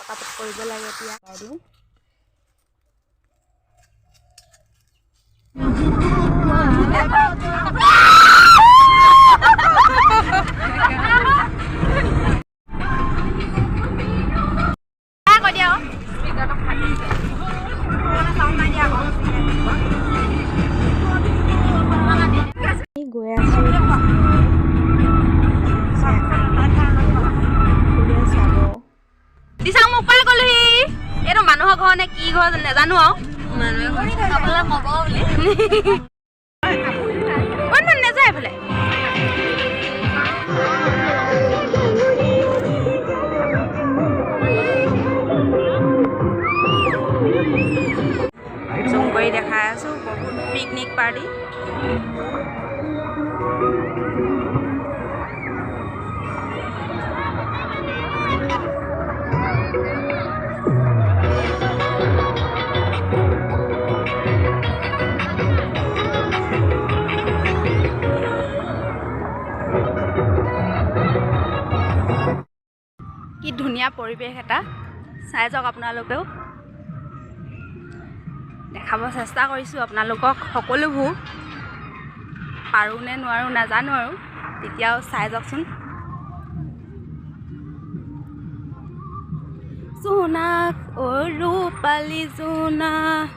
পটাপট কৰিব লাগে। এতিয়া দিওঁ। গৈ আছোঁ, চাব। দিচাংমুখ পাই গ'লোহি। এইটো মানুহৰ ঘৰ নে কি ঘৰ নাজানো আৰু। কোন নাযায় এইফালে। জুম কৰি দেখাই আছোঁ, বহুত পিকনিক পাৰ্টি। কি ধুনীয়া পৰিৱেশ এটা, চাই যাওক আপোনালোকেও। দেখাব চেষ্টা কৰিছোঁ আপোনালোকক সকলোবোৰ, পাৰোঁ নে নোৱাৰোঁ নাজানো আৰু, তেতিয়াও চাই যাওকচোন। জোনাক অ' ৰূপালী জোনাক।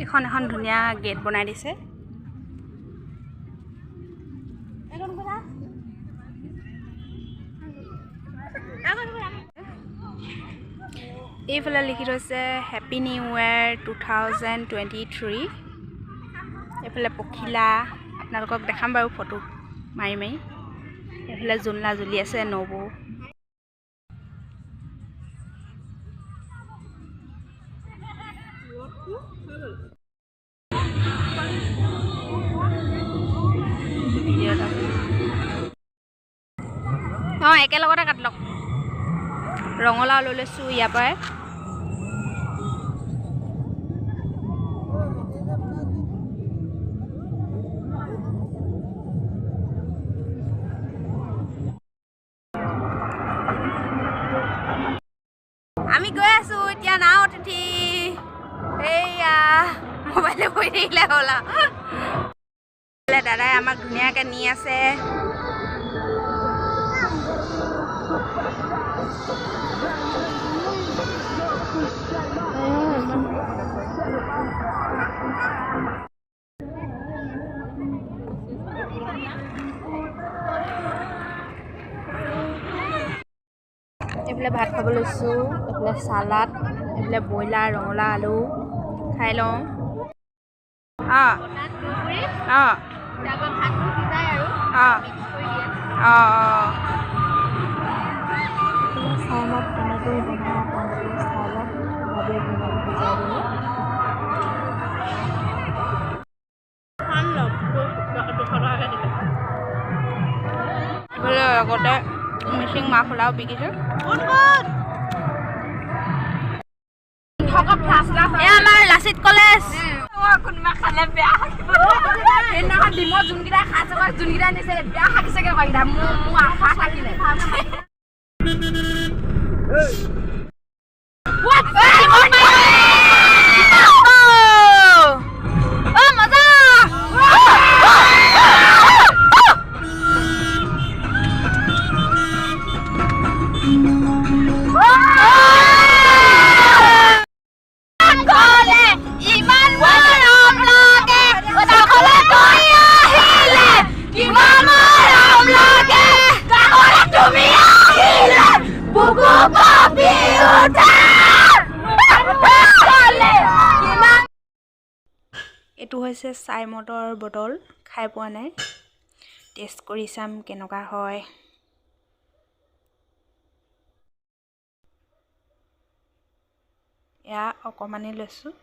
এখন এখন ধুনীয়া গেট বনাই দিছে। এইফালে লিখি থৈছে happy new year 2023। এইফালে পখিলা, আপোনালোকক দেখাম বাৰু ফটো মাৰি মাৰি। এইফালে জোলনা জুলি আছে নবৌ। অঁ, একেলগতে কাটি লওক। ৰঙালাও লৈ লৈছোঁ ইয়াৰ পৰাই। আমি গৈ আছো এতিয়া নাৱত উঠি। এইয়া মোবাইলে বহি থাকিলে হ'ল আৰু। দাদাই আমাক ধুনীয়াকৈ নি আছে। এইফালে ভাত খাব লৈছোঁ, এইফালে চালাড, এইফালে ব্ৰইলাৰ, ৰঙালাও, আলু খাই লওঁ। অঁ অঁ অঁ অঁ অঁ। চাই লওক কেনেকৈ বনায়, আপোনালোকে চাই লওক। ভাবিয়ে ধুনীয়াকৈ বুজাই দিলোঁ। এইফালে লগতে মিচিং মাফলাও বিকিছে। এয়া আমাৰ লাচিত কলেজ। কোনোবা খালে বেয়া হাগিব। সেইদিনাখন ডিমত যোনকেইটা খাইছে, যোনকেইটা নিছে বেয়া হাগিছেগে। বাকীকেইটা মোৰ আশা থাকিলে। এইটো হৈছে ছাই মদৰ বটল, খাই পোৱা নাই, টেষ্ট কৰি চাম কেনেকুৱা হয়। এয়া অকণমানেই লৈছোঁ।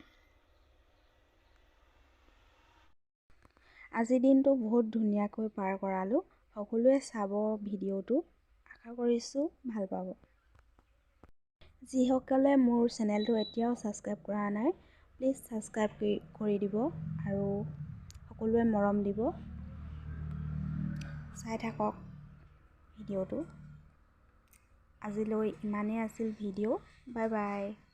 আজিৰ দিনটো বহুত ধুনীয়াকৈ পাৰ কৰালোঁ। সকলোৱে চাব ভিডিঅ'টো, আশা কৰিছোঁ ভাল পাব। যিসকলে মোৰ চেনেলটো এতিয়াও ছাবস্ক্ৰাইব কৰা নাই, প্লিজ ছাবস্ক্ৰাইব কৰি দিব আৰু সকলোৱে মৰম দিব। চাই থাকক। ভিডিঅ'টো। আজিলৈ ইমানেই আছিল ভিডিঅ'। Bye bye.